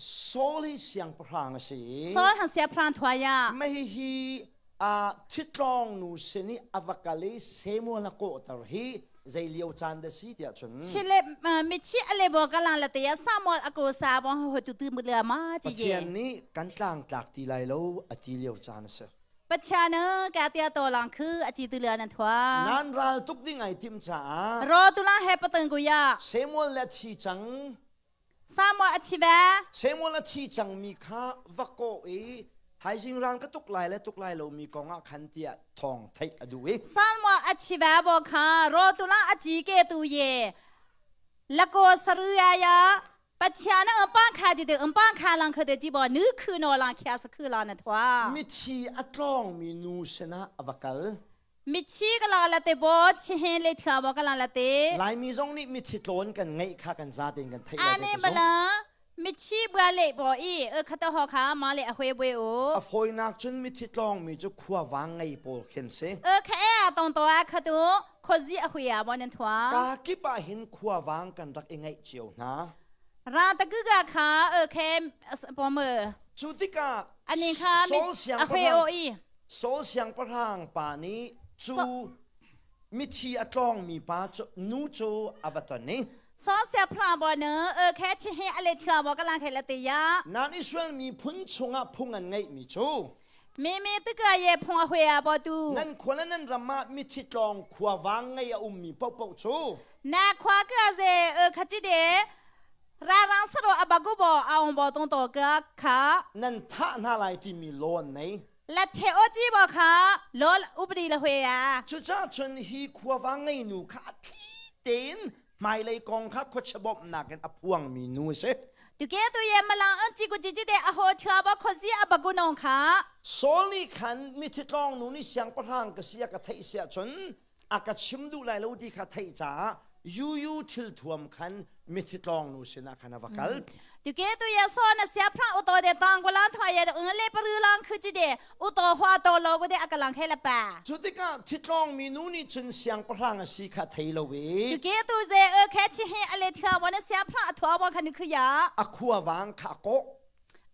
Saul hi siangpahrang a si i Saul hang siangpahrang thua ya. Mah hihi thitlawng nu sin i a va kal i Samuel a kawhter hi zei lio caan dah si tiah cun Chile michi ale bo kalang la te ya Samuel a ko sa bo ho tu tu mu le ma chi ye. Pathian nih kan tlangtlak ti lai lo a ti lio caan a si. Pathian ka tia to lang khu a chi tu le nan thua. Nan ral tuk ding ai tim caah Ro tu lang he patang ku ya. Samuel le thi cang Samuel a thi ve. Samuel a thi cangmi kha va kawh i thaizing rang ka tuk lai le tuk lai lomi kong ah khan tiah thawng theih a duh i Samuel a thi ve bo kha rawtula a ci ke tu ye lako saru ya ya Pathian ang pa kha ji de ang pa kha lang kha de ji bo nu khu no lang khia sa khu la na thwa mithi a tlawngmi nu sinah a va kal Mithi ka la la te bo chihin le thia bo ka la la te. Laimi zong nih mithi tlawn kan ngeih kha kan zaten kan theih lai Ane bala mithi bua le bo i e khata ho kha ma le a hwe bue o. A fawinak cun mithi tlawng mi cu khua vang ngei pawl khin si. E kha e a tong to a khatu khozi a hwe a bo nan thua. Ka kip ah hin khua vang kan rak i ngeih cio hna. Ra ta gu ga kha e khe po me. Cu tikah Ani kha mi a hwe o i. Saul siangpahrang pa nih cu mithi a tlawngmi pa cu nu cu a va ton i Saul siangpahrang bawi nu khe chihi a le thia bo ka lang khe la ti ya. Nan Israel miphun chungah phung an ngeihmi cu Mi mi tika ye phung a hwe a bo tu. Nan khua le nan ram ah mithi tlawng khua vang ngei a ummi paohpaoh cu Na khua ka ze khachi de rarang saro abagu bo aung bo tong to ka kha. Nan thah hna lai timi law an nei. La the o chi bo kha lol upri la hwe ya. Cucaah cun hi khuavang ngeinu kha a thli tein hmailei kong kha khuachia bawmhnak in a phuangmi nu a si. Tuke tu ye malang an chi ku chi chi te a ho thia ba kho si a ba gu nong kha. Saul nih khan mithi tlawng nu nih siangpahrang ka si a ka theih siah cun a ka chim duh lai lo ti kha theih caah yuyu thil thuam khan mithi tlawng nu sinah khan a va kal. Tuke tu ye so na sia phang uto de tang ko lang thwa ye de le paru lang khu chi de uto hwa to lo ko de akalang khe la pa. Cu tikah thitlawng mi nu nih cun siangpahrang a si kha thei lo i Tuke tu ze e khe chi he ale thia wa na sia phang a thwa wa khan khu ya. A khua wang kha kawh.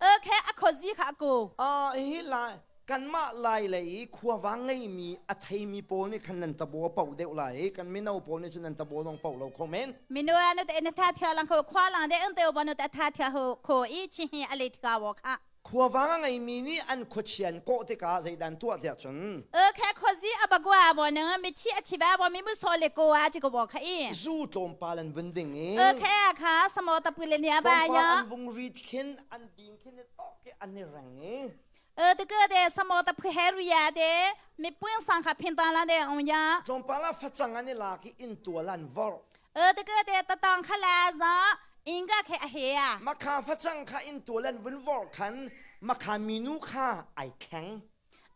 Okay, a khuazi kha a ku. Ah, hi lai kanmah lai lei i khuavang ngeimi a theimi pawl nih khan nan tabo a poh deuh lai i kan mino pawl nih cun nan tabo zong poh lo kho men. Mino anu te na tha thia lang kho khua lang de ang te ba nu te tha thia ho kho i chi hi a le thia wo kha. Khuavang a ngeimi nih an khuachian kawh tikah zeidan tuah tiah cun. Okay, khuazi a bagua bo nang mi chi a chi ba bo mi mu so le ko a chi ko bo kha i. Zu tlawmpal an vun ding i. Okay, kha samo ta pu le nia ba Tlawmpal ya. an vung rit khin an ding khin tok ke an i reng i. 呃，这个的什么的不海瑞呀的，没不用上卡平当了的，我呀。 Tlawmpal ah facang an i lak i inntual an vorh. 呃，这个的当当卡来上，应该开阿黑啊。 Mah kha facang kha inntual an vun vorh khan mah kha minu kha ai thleng.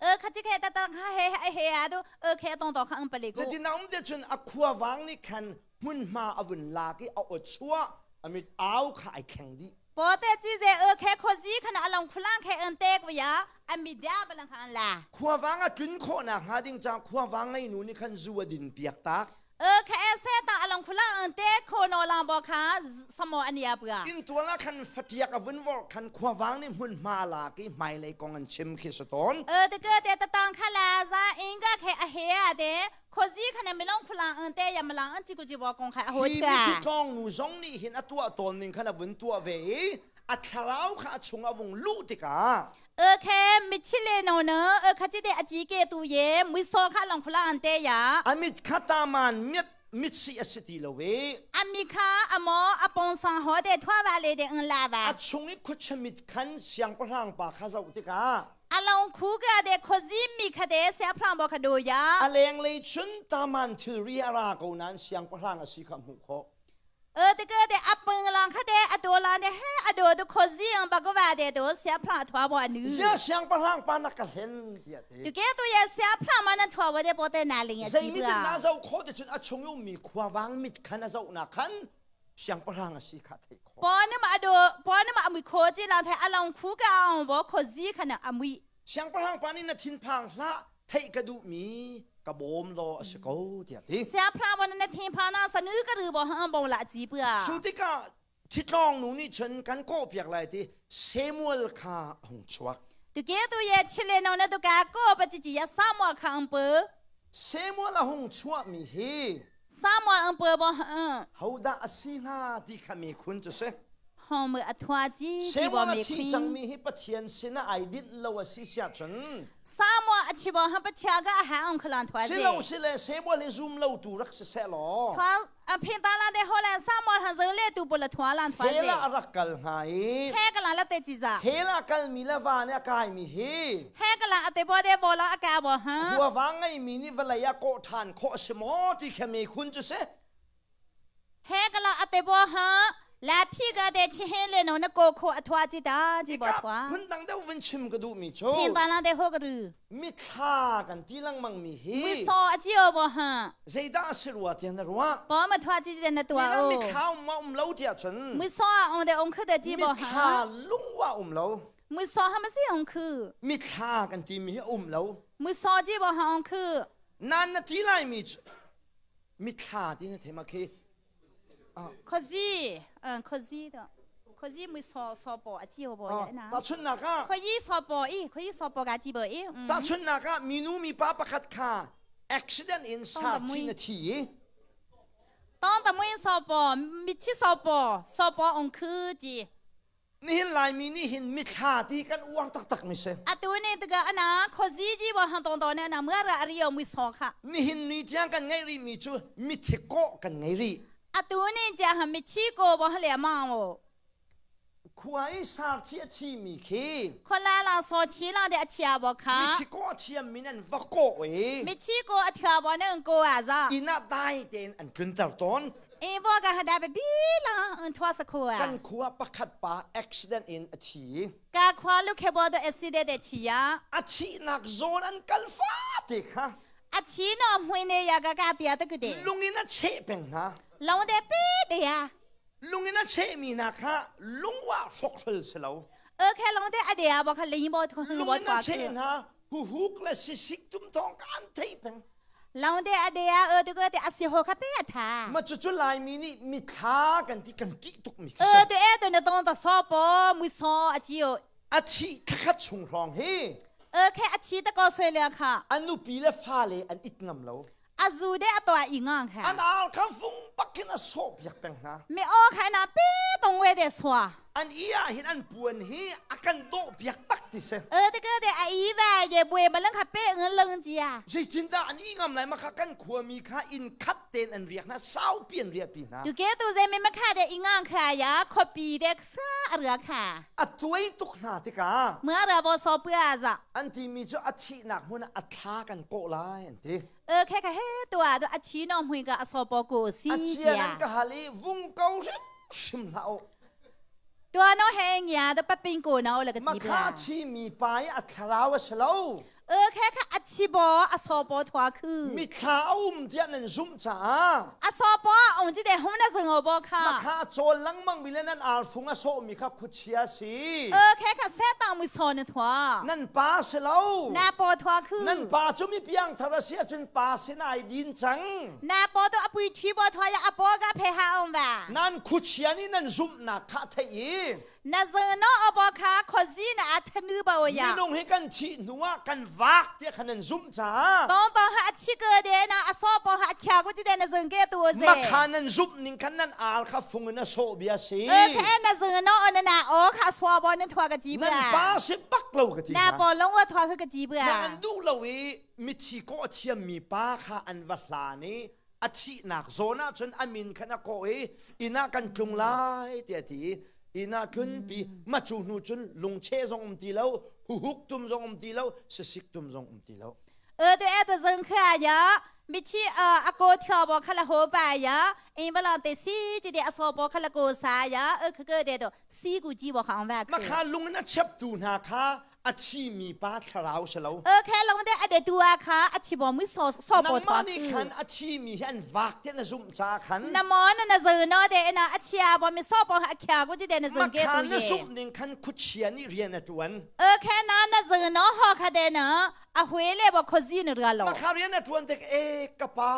呃，卡这个当当卡黑黑黑啊都，呃，开当当卡嗯不离个。 Cutin a um te cun a khuavang nih khan hmunhma a vun lak i a aw chuah a mit au kha ai thleng dih. 波得记者二开科技可能阿龙库兰开恩德个呀，阿米迪亚不能看啦。 Khuavang a tlun khawhnak hnga ding caah khuavang ngei nu nih khan zu a din piak tak. 二开三当阿龙库兰恩德可能浪波卡什么安尼亚不啊？ Inntual ah khan fatiak a vun vorh khan khuavang nih hmunhma lak i hmailei kong an chim khi si tawn. 呃，这个的当卡啦，让应该开阿黑啊的。 Khuazi kha na milong phulang ang te ya malang ang chiku jiwa kong kha a Hi mithi tlawng nu zong nih hin a tuah tawn ning khan a vun tuah ve i a thlarau kha a chung a vung luh tikah Okay, michile no no, khachi de achi ke tu ye, mui so kha long phulang an te ya. A mit kha taman miat mit si a si ti lo i A mi kha amo apong sang ho de thwa wa le de ng la wa. A chung i khuacha mit khan siangpahrang pa kha zoh tikah အလုံးခုကတဲ့ခဇီမိခတဲ့ဆရာဖရံဘောခဒိုယာ A lenglei cun taman thilri a ra ko nain siangpahrang a si kha hmuh khawh. เออတကတဲ့ အပင်လန်ခတဲ့အဒိုလန်တဲ့ဟဲအဒိုဒခဇီအဘကဝတဲ့တို့ဆရာဖရထွားဘောနူ Zia siangpahrang pa na ka hlen tiah ti. တကယ်တို့ရဆရာဖရမနထွားဝတဲ့ပေါ်တဲ့နာလင်းရ Zei mit in na zoh khawh ti cun a chung i ummi khuavang mit khan a zoh nak khan siangpahrang a si kha theih khawh. ပေါ်နမအဒိုပေါ်နမအမွေခေါ်ကြည့်လာတဲ့အလောင်ခုကောင်ဘောခဇီခနအမွေ Siangpahrang pa nih na thinphang hlah theih ka duhmi ka bawm law a si ko tiah ti. ဆရာဖရမနနဲ့ထင်ဖာနာစနုကရဘောဟန်ဘောလာကြည့်ပွာ Cu tikah Thitlawng nu nih cun kan kawhpiak lai ti Samuel kha a hung chuak. Tu ke tu ye chile no na tu ka ko pa chi chi ya Samuel kha ang pu. Samuel a hung chuahmi hi Samuel ang pu bo ha. Hodah a si hnga ti kha mi khun cu si. Hom a thua chi ti bo Samuel a me thi khun. cangmi hi Pathian sinah ai dinh lo a si siah cun Samuel a chi bo ha Pathian ga ha ong khalan thua si je. lo si le Samuel hi zum lo tu rak si seh law Thua a phin ta la de holan Samuel han zo le tu pula thua lan thua hell je. ah a rak kal hnga i He ka la la te chi za. hell ah kalmi le van i a kaimi hi He ka la ate bo de bo la a ka bo ha. khuavang ngeimi nih vawlei ah kawh ṭhan khawh a si maw ti kha mi khun cu si. He ka la ate bo ha la phi ga de chi he le no na ko kho athwa chi ta chi bo Hika thwa. phundang deuh vun chim ka duhmi cu Phin ta la de ho ka ru. mithla kan ti lengmang mi hi Mi so a chi o bo ha. zeidah a si rua tiah na ruah? Po ma thwa chi de na tua Nina o. mithla um ma um lo tiah cun Mi so a ong de ong khu de chi bo ha. mithla lungwa um lo. Mi so ha ma si ong khu. Mithla kan timi hi a um lo. Mi so chi bo ha ong khu. Nan na ti lai mi cu mithla ti na thei ma khi Khozi, khozi to. Khozi mi so so po a chi bo ya na. Tahchunhnak ah Khoyi so po i, khoyi so po ga chi bo i. Tahchunhnak ah minu mipa pakhat kha accident in sar thi na thi i Tong ta muin so po, mi chi so po, so po ong khu chi. Nihin Laimi nih hin mithla ti kan uar taktak mi si. Atu ni tika ana khozi ji bo hang tong to ne ana mura ra ariyo mui so kha. Nihin ni tiang kan ngeih rih mi cu mithi kawh kan ngei rih. Atu ni ja ha mithi ko bo hale ma wo. Khua i sar thi a thi mi khi. Khola la so chi la de a chia bo kha. Mithi kawh a thiam min an va kawh i. Mithi ko a thia bo ne ko a za. Inn ah dai tein an tlunter tawn. E vo ka hada be bi la un thwa sa khua. Kan khua pakhat pa accident in a thi. Ka khua lu khe bo do accident de chi ya. A thihnak zawn an kal fa te kha. A thi no hmui ne ya ka ka tia ta ku de. Lungin a cheh peng hna. Long de pe de ya. Lungin a cheh mi na kha lungwa hrokhrol si lo. E khe long de a de ya bo kha ling bo thu bo Lungin thwa a cheh hna huhuk le sisik tum thong ka an thei peng. Long de a de ya e tu ko te a si ho kha pe a tha. Ma cu cu Laimi nih mithla kan ti kan ṭih tuk mi khi E tu e tu na tong ta so po mui so a chi o. A thih khakhat chung hrawng hi. E khe a chi ta ko soi le kha. A nupi le fale an it ngam lo. A zu de a to a i ngang kha. An ar kha fung bakin a sawh piak peng hna. Mi o kha na pe tong we de swa. An i ah hin an puan hi a kan dawh piak bak ti si. E te ke de a i va ye bue ma lang kha pe ngan lang ji ya. Zeitindah an i ngam lai ma kha kan khuami kha inn khat tein an riak hna saupi an riah pi hna. Tu ke tu ze me ma kha de i ngang kha ya khopi de sa a ra kha. A tuai tuk hna tikah. Mưa ra bo so pua za. An timi cu a thihnak hmun ah a thla kan kawh lai an ti. E khe kha he tua do a chi no mui ka a so po ko si A chia nan ka hal i vung ko hrim hrim hlah u. Tua no he ngia do paping ko na o la ka chi Ma kha chi mi pa i a thlarau a si lo. E khe kha a chi bo a so po thua khu. Mithla a um tiah nan zumh caah. A so po ong ji de hum na zung o bo kha. Ma kha chawl lengmang mi le nan arfung a sawh mi kha khuachia si. E khe kha se tang mui so na thua. Nan pa si lo. Na po thua khu. Nan pa cu mi piang thar a si ahcun pa sin ai din cang. Na po to apui thi bo thua ya apo ga phe ha ong va. Nan khuachia nih nan zumhnak kha theih i Na zung no obo kha khozi na a thanu ba o ya. Minung hi kan thih hnu ah kan vak tiah khan nan zumh caah. Tong tong ha a chi ke de na a so po ha a khia ku chi de na zung ke tu ze. Makha nan zumh ning khan nan al kha fung in a sawh bia si. E khe na zung no na na o kha swa bo nan thua ka ji bia. Nan pa si bak lo ka ti. Na po long wa thua ka ji bia. Na an duh lo i mithi ko a thiam mi pa kha an va hlan i a thihnak zawn ah cun a min khan a kawh i inn ah kan tlung lai tiah a ti i inn ah tlunpi ma cu hnu cun lungcheh zong um ti lo huhuk tum zong um ti lo sisik tum zong um ti lo e te e te zeng kha ya michi a ko thio bo khala ho pa ya in bala te si chi de aso bo khala ko sa ya e kha ke de do si ku ji bo khang wa ma kha lung na chep tu hna kha a thimi pa thlarau si lo. Okay long de ade tua kha a thi bo mi so so bo Nangmah nih khan a thimi hi an vak te na zumh ca khan. Na mo na na zu no de na a chia bo mi so bo ha khia ku ji de na zu ge tu ye. na zumh ning khan khuchia nih rian a tuan. Okay na na zu no ho kha de na a hwe le bo khozi na ra lo. Makha rian a tuan tek e ka pa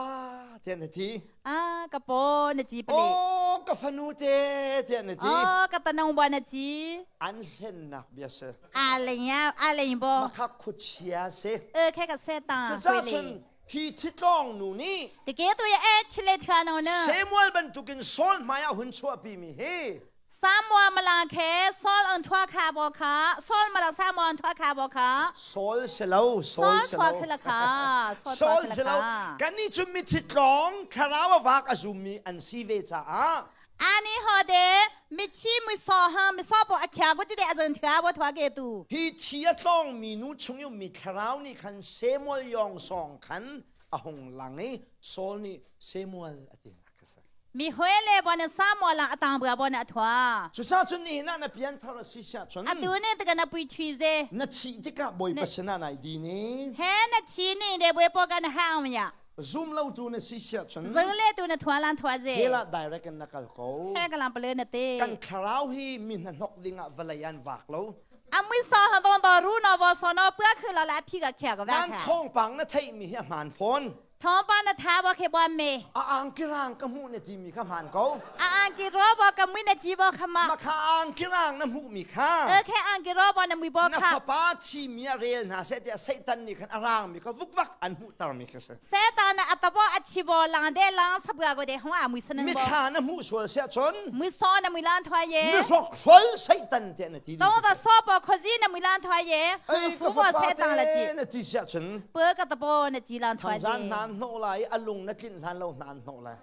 te na thi. A ka po na ci pale. Oh ka fanu te tiah na ti. Oh ka tanong bo na ci. An hlennak bia si. A leng ya a leng bo. Makha khuchia si. E khe ka se ta. Cucaah cun hi thitlawng nu nih Te ke tu ya e chile thua no na. Samuel bantukin Saul hmai ah hun chuahpi mi hi Samuel malang khe Saul an thua kha bo kha Saul malang Samuel an thua kha bo kha Saul si lo Saul si thua lo kha la kha Saul si lo kannih cu mithi tlawng thlarau a vak a zummi an si ve caah Ani ho de michi mi so ha mi so po akhya ko chi de azan thua bo thua ke tu hi thi a tlawng mi nu chung i mi thlarau nih khan Samuel yong song khan a hung lang i Saul nih Samuel a ti Mi hoi le bon Samuel a tang bua bon a thua. Cucaah cun nihin ah na pianthar a si siah cun Atu ne te na pui thui ze. Na thih tikah Bawipa sinah nai di ni. He na chi ni de Bawipa kan hang ya. Zum lo tu na si siah cun Zung le tu na thua lan thua ze. Hela direct in na kal ko. He ka lam pale na te. Kan thlarau hi mi hna hnok ding ah vawlei an vak lo. A mui so ha don do ru no bo so no pua khu la la phi ka khia ka va Nan kha. thawngpang na theih mi hi a hmaan fawn. Thawngpang na tha bo khe bo me. A angkirang ka hmuh na timi kha hmaan ko. A angki ro bo ka mui na ji bo kha ma. Ma kha angkirang na hmuh mi kha. E khe angki ro bo na mui bo Na kha. fapa thi mi a rel hna seh tiah Satan nih khan a rang mi kha vukvak an hmuhter mi kha si. Satan na atabo achi bo lang de lang sabga go de hong a mui sanan bo. Mithla na hmuh sual siah cun. Mui so na mui lan thwa ye. Mi hrok hrol Satan tiah na ti. Tong da so bo khozi na mui lan thwa ye. Ei Fu ka bo Satan la ji. fapa te na ti siah cun. Pơ ka tabo na ji lan thwa Thangzan je. nan hnawh lai i a lung na tlinh hlan lo nan hnawh lai.